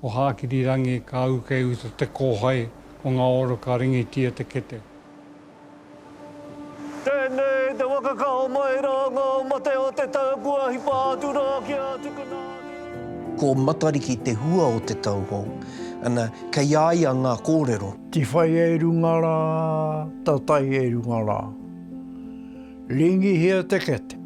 O Hākirirangi ka ū kei uta te kōhai o ngā oro ka ringitia te kete. Tēnei te waka ka homai rā ngā mate o te tau kua hipa atu rā kia tukuna atu. Ko Matariki te hua o te tau hou, ana, kei a ia ngā kōrero. Tiwhai e runga rā, tatai e runga rā. Ringihia te kete.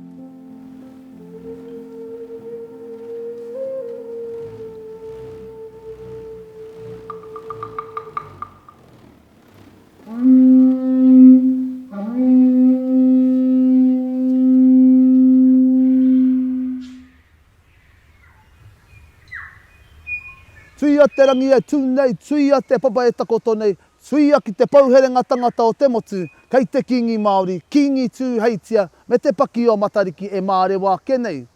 Tuia te rangi e tū nei, tuia te papa e takoto nei, tuia ki te pouherenga tangata o te motu, kei te Kīngi Māori, Kīngi Tūheitia me te paki o Matariki e mārewa ake nei.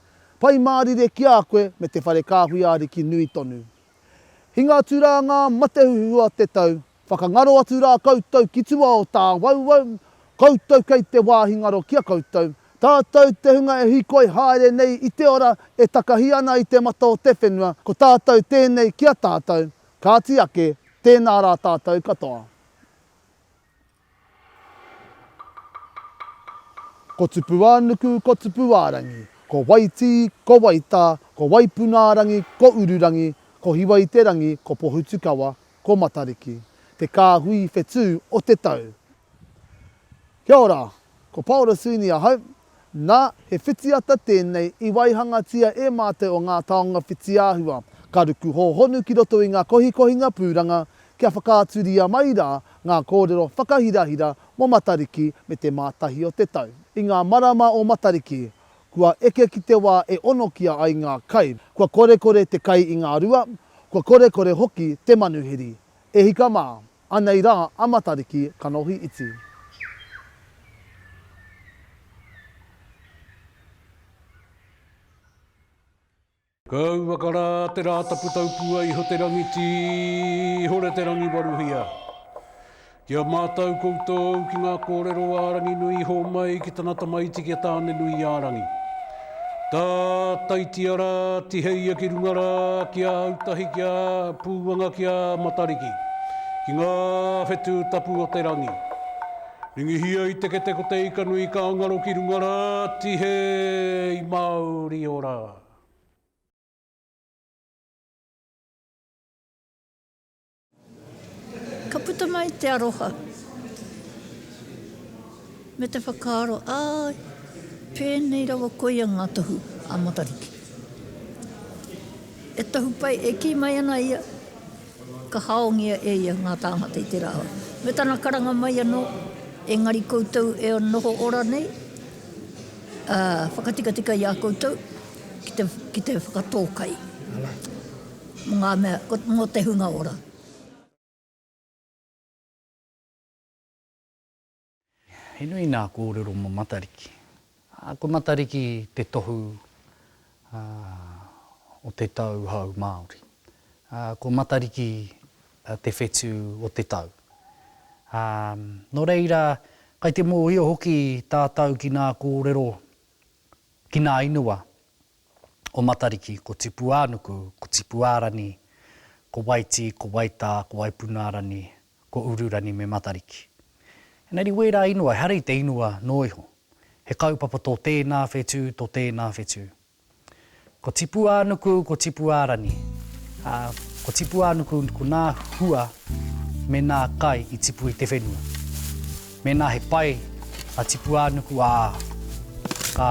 Pai mārire ki a koe me te whare kāhui ariki nui tonu. Hinga atu rā ngā mate huhua o te tau, whakangaro atu rā koutou ki tua o tāwauwau, koutou kei te wāhi ngaro ki a koutou, tātou te hunga e hīkoi haere nei i te ora e takahi ana i te mata o te whenua, ko tātou tēnei ki a tātou, kāti ake, tēnā rā tātou katoa. Ko Tupuānuku, ko Tupuārangi, ko Waitī, ko Waitā, ko Waipunārangi, ko Ururangi, ko Hiwa-i-te-rangi, ko Pohutukawa, ko Matariki, te kāhui whetū o te tau. Kia ora, ko Paora Sweeney ahau. Nā, he whitiata tēnei i waihangatia e mātou o Ngā Taonga Whitiāhua, ka ruku hōhonu ki roto i ngā kohikohinga pūranga kia whakaaturia mai rā ngā kōrero whakahirahira mō Matariki me te mātahi o te tau. I ngā marama o Matariki, kua eke ki te wā e onokia ai ngā kai, kua korekore te kai i ngā rua, kua korekore hoki te manuhiri. E hika mā, anei rā a Matariki kanohi iti. Kauaka rā te Rātapu taupua iho te rangi tīhore te rangi waruhia. Kia mātau koutou ki ngā kōrero a Ranginui i hōmai ki tana tamaiti ki a Tāne-nui-ā-rangi. Tātaitia rā, tiheia ki runga rā, ki a Autahi, ki a Pūanga, ki a Matariki, ki ngā whetū tapu o te rangi. Ringihia i te kete ko te ika nui ka ngaro ki runga rā, tihe i Māori ora. Ka puta mai te aroha me te whakaaro, āe, pēnei rawa koia ngā tohu a Matariki. E tohu pai, e kī mai ana ia, ka haongia e ia ngā tāngata i te rā. Me tana karanga mai anō, engari koutou e noho ora nei, ā, whakatikatika i a koutou ki te, ki te whakatō kai mō ngā mea, mō te hunga ora. He nui nā kōrero mō Matariki. Ko Matariki te tohu o te tau hou Māori. Ko Matariki te whetū o te tau. Nō reira, kai te mōhio hoki tātou ki nā kōrero, ki nā inua o Matariki, ko Tipuānuku, ko Tipuārani, ko Waitī, ko Waitā, ko Waipunārani, ko Ururani me Matariki. Engari wērā ingoa, ehara i te ingoa noa iho. He kaupapa tō tēnā whetū, tō tēnā whetū. Ko Tipuānuku, ko Tipuārani. Ā, ko Tipuānuku ko nā hua me nā kai i tipu i te whenua. Mēnā he pai a Tipuānuku, ā, ka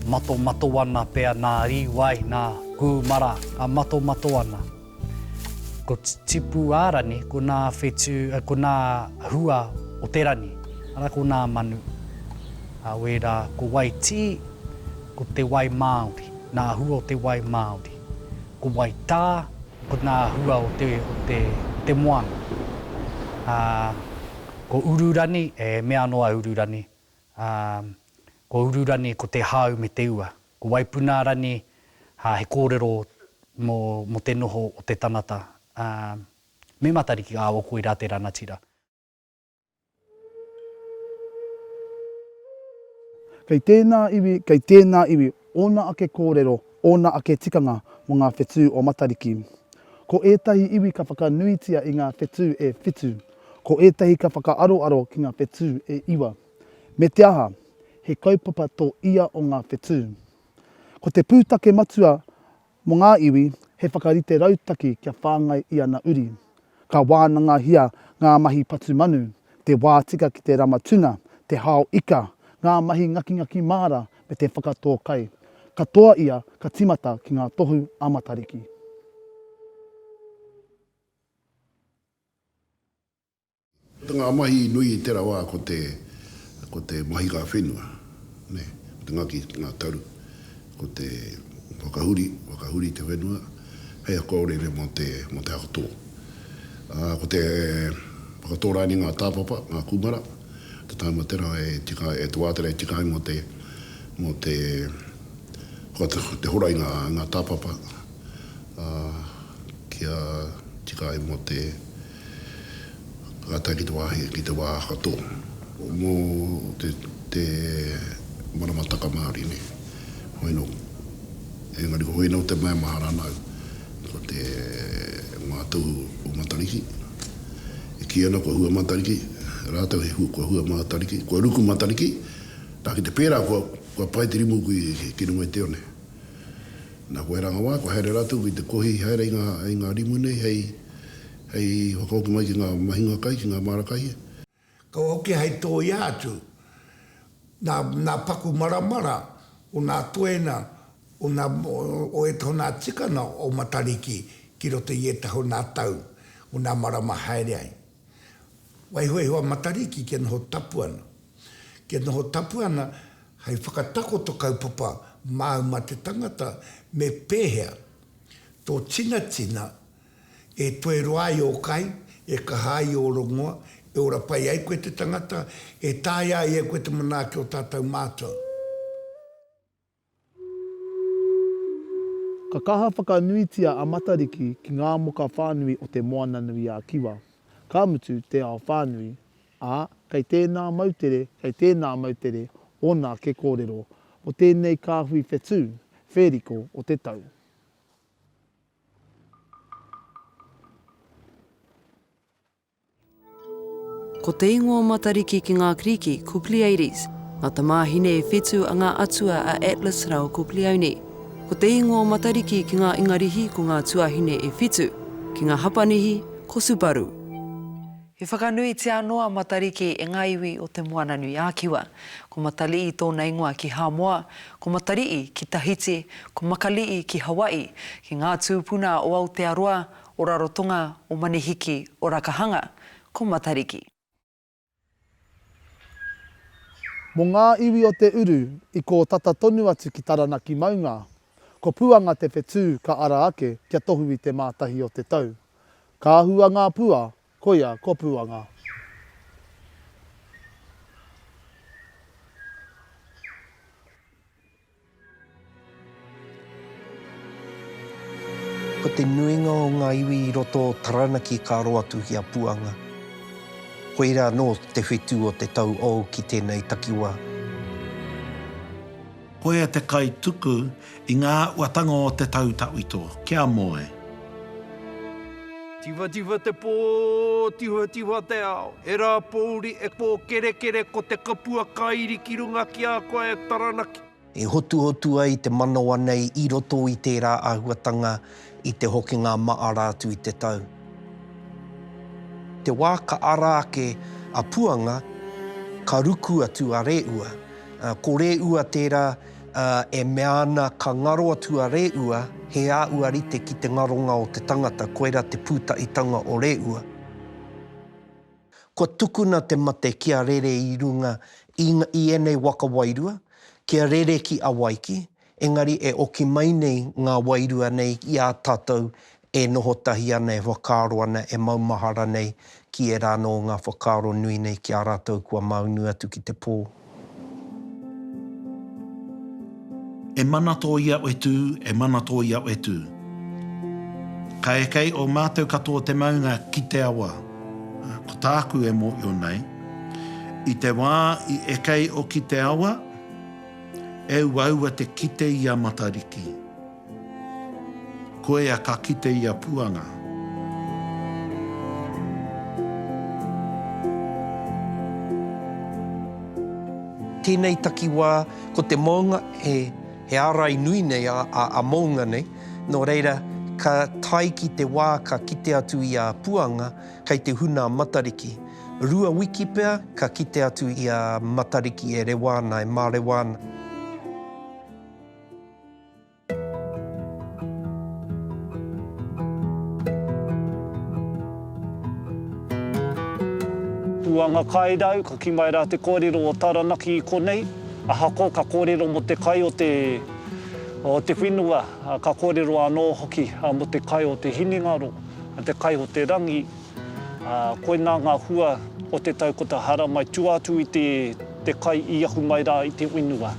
matomato ana pea nā rīwai, nā kūmara, ka matomato ana. Ko Tipu-ā-rani, ko nā whetū, ko nā hua o te rani, arā, ko nā manu. Ā, wērā, ko Waitī, ko te wai māori, nā hua o te wai māori. Ko Waitā, ko nā hua o te, o te, o te moana. Ā, ko Ururani, e mea anō a Ururani, ā, ko Ururani ko te hau me te ua. Ko Waipunārani, ā, he kōrero mō, mō te noho o te tangata, ā, me Matariki, ā, o koirā te ranatira. Kei tēnā iwi, kei tēnā iwi ōna ake kōrero, ōna ake tikanga mō ngā whetū o Matariki. Ko ētahi iwi ka whakanuitia i ngā whetū e whitu, ko ētahi ka whakaaroaro ki ngā whetū e iwa. Me te aha, he kaupapa tō ia o ngā whetū. Ko te pūtake matua Mō ngā iwi, he whakarite rautaki kia whāngai i ana uri. Ka wānangahia ngā mahi patu manu, te wā tika ki te rama tuna, te hao ika, ngā mahi ngakingaki māra me te whakatō kai. Katoa ia ka tīmata ki ngā tohu a Matariki. Ko ngā mahi nui i tera wā ko te, ko te mahinga whenua, nē, ko te ngaki ngā taru, ko te whakahuri, whakahuri te whenua hei whakaorere mō te, mō te hakatō. Ā, ko te whakatō rānei ngā tāpapa, ngā kūmara, te taima tera e tika, e te wā tera e tika ai mō te, mō te, whakatō, te hora i ngā, ngā tāpapa, ā, kia tika ai mō te. Ka tae ki te wāhi, ki te wā katō. Mō te, te maramataka Māori nei. Hoi nō, engari ko hoi nō te mea mahara ana au, ko te, ngā tohu o Matariki. E kī ana kua hua Matariki, rātou he hua, kua hua Matariki, kua ruku Matariki, nā ki te pērā kua, kua pae te rimu ki, ki runga i te one. Nā koe rā ngā wā, kua haere rātou ki te kohi haere i ngā, i ngā rimu nei hei, Hei whakahoki mai ki ngā mahinga kai, ki ngā māra kai. Kaua hoki hei tōia atu nā, nā paku maramara o nā toena o nā, o ētahi o nā tikana o Matariki ki roto i ētahi o nā tau, o nā marama haere ai. Waiho iho a Matariki kia noho tapu ana. Kia noho tapu ana hei whakatakoto kaupapa māu mā te tangata me pēhea tō tinatina E toe roa ai ō kai, e kaha ai ō rongoa, e ora pai ai koe te tangata, e taea ai e koe te manaaki o tātou mātua. Ka kaha whakanuitia a Matariki ki ngā moka whānui o Te Moananui-a-Kiwa, ka mutu te ao whānui, ā, kei tēnā moutere, kei tēnā moutere ōna ake kōrero mō tēnei kāhui whetū whēriko o te tau. Ko te ingoa o Matariki ki ngā Kiriki ko Pleiades, ngā tamāhine e whitu a ngā atua a Atlas rāua ko Pleione. Ko te ingoa o Matariki ki ngā Ingarihi ko ngā tuahine e whitu, ki ngā Hapanihi ko Subaru. I whakanuitia anō a Matariki e ngā iwi o Te Moananui-a-Kiwa. Ko Matali'i tōna ingoa ki Hāmoa, ko Matari'i ki Tahiti, ko Makali'i ki Hawaii, ki ngā tūpuna o Aotearoa, o Rarotonga, o Manihiki, o Rakahanga, ko Matariki. Mō ngā iwi o te uru i kō tata tonu atu ki Taranaki maunga, ko Puanga te whetū ka ara ake kia tohu i te mātahi o te tau. Ka hua ngā pua, koia ko Puanga. Ko te nuinga o ngā iwi i roto o Taranaki ka aro atu ki a Puanga. Koirā anō te whetū o te tau ou ki tēnei takiwā. Koia te kaituku i ngā uatanga o te tau tawhito, kia moe. Tiwatiwa te pō, tiwatiwa te ao, e rā pōuri, e pōkerekere, ko te kapua kairi ki runga ki a koe e Taranaki. E hotuhotu ai te manawa nei i roto i tērā āhuatanga i te hokinga maara atu i te tau. Te wā ka ara ake a Puanga, ka ruku atu a Rēua. Ko Rēua tērā e mea ana ka ngaro atu a Rēua, he āhua rite ki te ngaronga o te tangata, koirā te pūtahitanga o Rēua. Kua tukuna te mate kia rere i runga i, i ēnei waka wairua, kia rere ki Awaiki, engari e oki mai nei ngā wairua nei i a tātou e noho tahi ana, e whakaaro ana, e maumahara nei ki ērā anō o ngā whakaaro nui nei ki a rātou kua māunu atu ki te pō. E mana tō ia whetū, e mana tō ia whetū. Ka ekei o mātou katoa te maunga ki te awa. Ko tāku e mōhio nei, i te wā i ekei o ki te awa, E uaua te kite i a Matariki. Koia ka kite i a Puanga. Tēnei takiwā, ko te mounga, he, he ārai nui nei a, a, a mounga nei, nō reira, ka tae ki te wā ka kite atu i a Puanga, kei te huna a Matariki. Rua wiki pea, ka kite atu i a Matariki e rewa ana, e mārewa ana. Puanga Kairau, ka kī mai rā te kōrero o Taranaki i konei, ahakoa ka kōrero mō te kai o te, o te whenua, ka kōrero anō hoki mō te kai o te hinengaro, te kai o te rangi, koinā ngā hua o te tau ko te haramai tua atu i te, te kai i ahu mai rā i te whenua.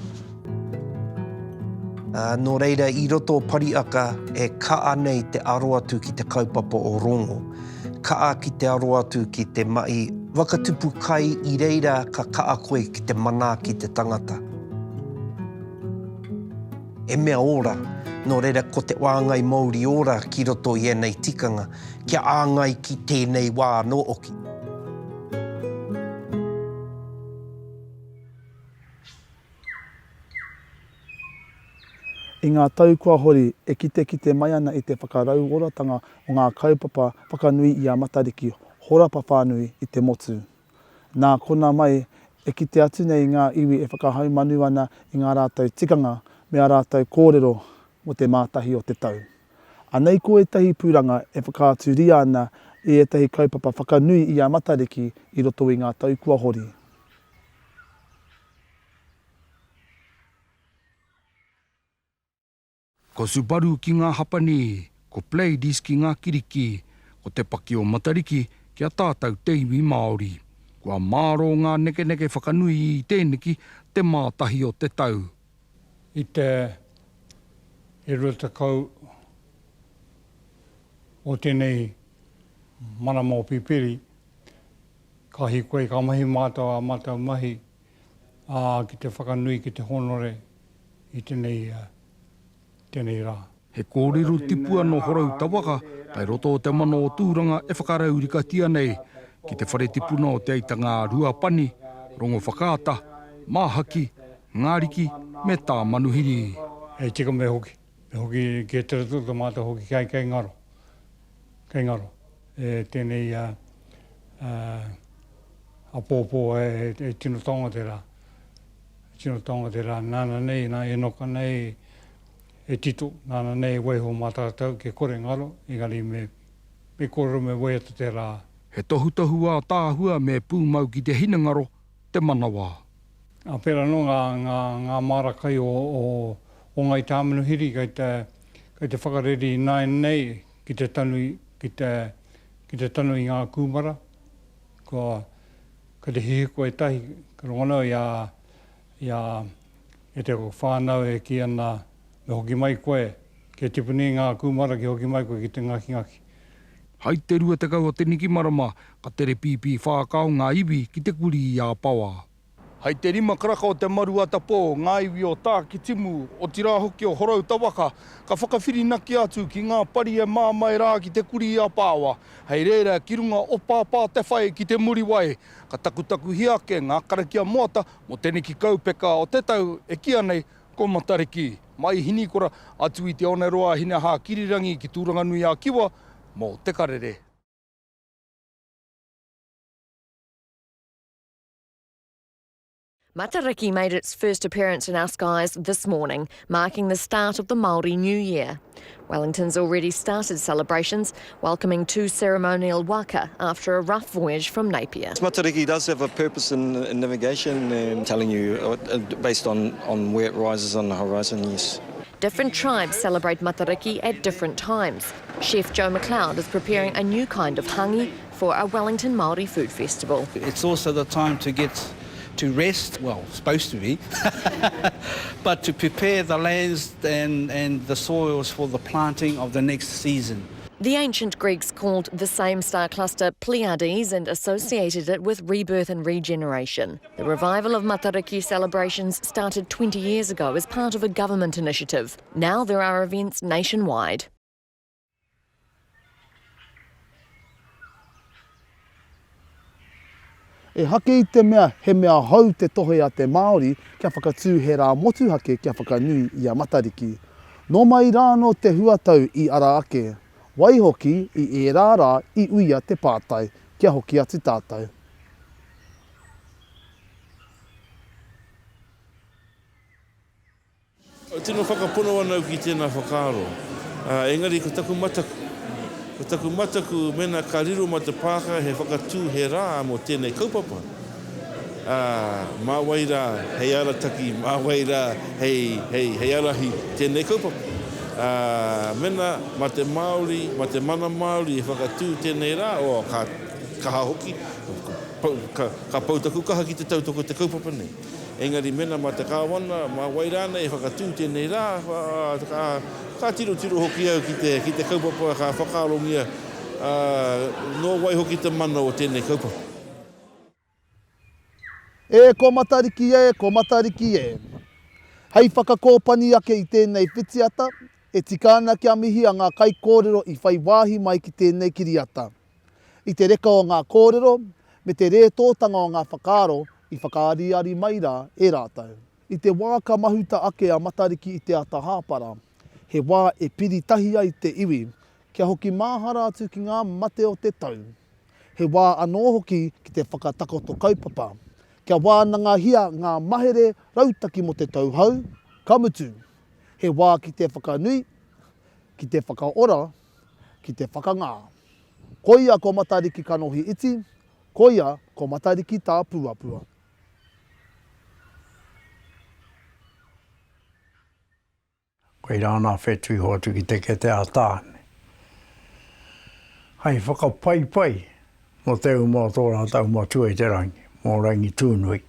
Ā, nō reira, i roto o Pariaka e kaa nei te aro atu ki te kaupapa o Rongo, kaa ki te aro atu ki te mahi whakatupu kai i reira ka kaa koe ki te manaaki te tangata. He mea ora, nō reira ko te wāngai mouri ora ki roto i ēnei tikanga, kia āngai ki tēnei wā anō hoki. I ngā tau kua hori, e kitekite mai ana i te whakarauoratanga o ngā kaupapa whakanui i a Matariki horapa whānui i te motu. Nā konā mai, e kite atu nei ngā iwi e whakahaumanu ana i ngā rātou tikanga me ā rātou kōrero mō te mātahi o te tau. Anei ko ētahi pūranga e whakaaturia ana i ētahi kaupapa whakanui i a Matariki i roto i ngā tau kua hori. Ko Subaru ki ngā Hapanī, ko Pleiades ki ngā Kiriki, ko Te Paki o Matariki ki a tātou te iwi Māori. Kua mārō ngā nekeneke whakanui i tēneki te mātahi o te tau. I te e 20 o tēnei marama o Pipiri, ka hīkoi, ka mahi mātou ā mātou mahi, ā, ki te whakanui, ki te hōnore i tēnei, tēnei rā. He kōrero tipua nō Horouta waka kai roto o te mana o Tūranga e whakaraurikatia nei ki te whare tipuna o Te Aitanga-a-Ruapani, Rongowhakaata, Māhaki, Ngāriki me Tāmanuhiri. E tika me hoki, me hoki ki te roto to mātou hoki kai kei ngaro, kei ngaro e tēnei a, a, Apōpō e tino taonga tērā. E tino taonga tērā. Nāna nei, nā Enoka nei e tito, nāna nei e waiho mā tātou kia kore ngaro, engari me, me kōrero me waiata tērā. He tohutohu ātaahua me pūmau ki te hinengaro, te manawa. Ā, pērā anō ngā, ngā, ngā māra kai o, o, o Ngāi Tāmanuhiri kei te, kei te whakareri ināianei ki te tanu, ki te, ki te tanu i ngā kūmara. Kua, kei te hihiko ētahi, ka rongo i a, i a, e te whānau e kī ana, me hoki mai koe, kia tipu nei ngā kūmara, kia hoki mai koe ki te ngakingaki. Hai te 20 o te Nikimarama, ka tere pīpī whākao ngā iwi ki te kurī a Pawa. Hai te rima karaka o te maru atapō, ngā iwi o Tākitimu, otirā hoki o Horouta waka, ka whakawhirinaki atu ki ngā pari e māmae rā ki te kurī a Pāoa. Hei reira, ki runga o Pāpā te whai ki te Muriwai, ka takutakuhia ake ngā karakia moata mō teneki kaupeka o te tau e kīa nei ko Matariki. Mai Hinikora, atu i Te Oneroa Hinehākirirangi ki Tūranganui-a-Kiwa mō Te Karere. Matariki made its first appearance in our skies this morning, marking the start of the Māori New Year. Wellington's already started celebrations, welcoming two ceremonial waka after a rough voyage from Napier. Matariki does have a purpose in, in navigation and telling you uh, based on, on where it rises on the horizon, yes. Different tribes celebrate Matariki at different times. Chef Joe McLeod is preparing a new kind of hangi for a Wellington Māori Food Festival. It's also the time to get to rest, well, supposed to be, but to prepare the lands and, and the soils for the planting of the next season. The ancient Greeks called the same star cluster Pleiades and associated it with rebirth and regeneration. The revival of Matariki celebrations started 20 years ago as part of a government initiative. Now there are events nationwide. Ehake i te mea he mea hou te tohe a te Māori kia whakatū he rā motuhake kia whakanui i a Matariki. Nō mai rā anō te huatau i ara ake. Waihoki, i ērā rā i uia te pātai, kia hoki atu tātou. Tino whakapono ana au ki tēnā whakaaro. Engari ko taku mataku, ko taku mataku mēnā ka riro mā te Pākehā he whakatū he rā mō tēnei kaupapa, ā, mā wai rā hei arataki, mā wai rā hei, hei, hei ārahi tēnei kaupapa. Ā, mēnā mā te Māori, mā te mana Māori e whakatū tēnei rā, oh, ka kaha hoki, ka, ka pau taku kaha ki te tautoko te kaupapa nei. Engari mena mā te Kāwana, mā wai rānei e whakatū tēnei rā, ka, ka tirotiro hoki au ki te, ki te kaupapa ka whakaarongia, ā, nō wai hoki te mana o tēnei kaupapa. E ko Matariki e, ko Matariki e. Hei whakakōpani ake i tēnei whitiata, e tika ana kia mihia ngā kaikōrero i whai wāhi mai ki tēnei kiriata. I te reka o ngā kōrero, me te rētōtanga o ngā whakaaro i whakaariari mai rā e rātou. I te wā ka mahuta ake a Matariki i te ata hāpara, he wā e piri tahi ai te iwi kia hoki māhara atu ki ngā mate o te tau. He wā anō hoki ki te whakatakoto kaupapa, kia wānangahia ngā mahere rautaki mō te tau hou, ka mutu, he wā ki te whakanui, ki te whakaora, ki te whakangā. Koia ko Matariki kanohi iti, koia ko Matariki tāpuapua. Koirā nā whetū i hoatu ki te kete a Tāne hei whakapaipai mō te uma o tō rātou matua i te rangi, mō Rangitūnui.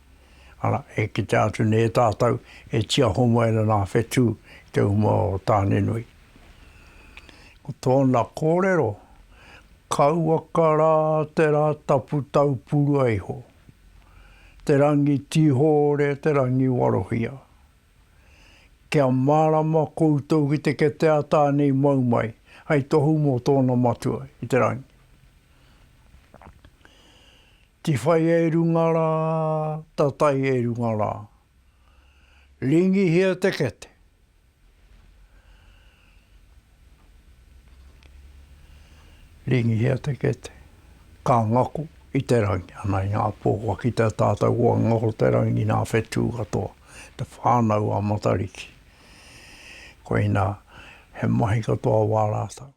Arā, e kitea atu nei e tātou e tiaho mai ana nā whetū i te uma o Tānenui. Ko tōna kōrero, kauaka rā te rā tapu taupurua iho, te rangi tīhōre, te rangi warohia. Kia mārama koutou ki te kete a Tāne i mau mai, hei tohu mō tōna matua i te rangi. Tiwhai e runga rā, tatai e runga rā. Ringihia te kete. Ringihia te kete, ka ngako i te rangi. Ana i ngā pō kua kitea tātou kua ngako te rangi i ngā whetū katoa, te whānau a Matariki. Koinā, he mahi katoa wā rātou.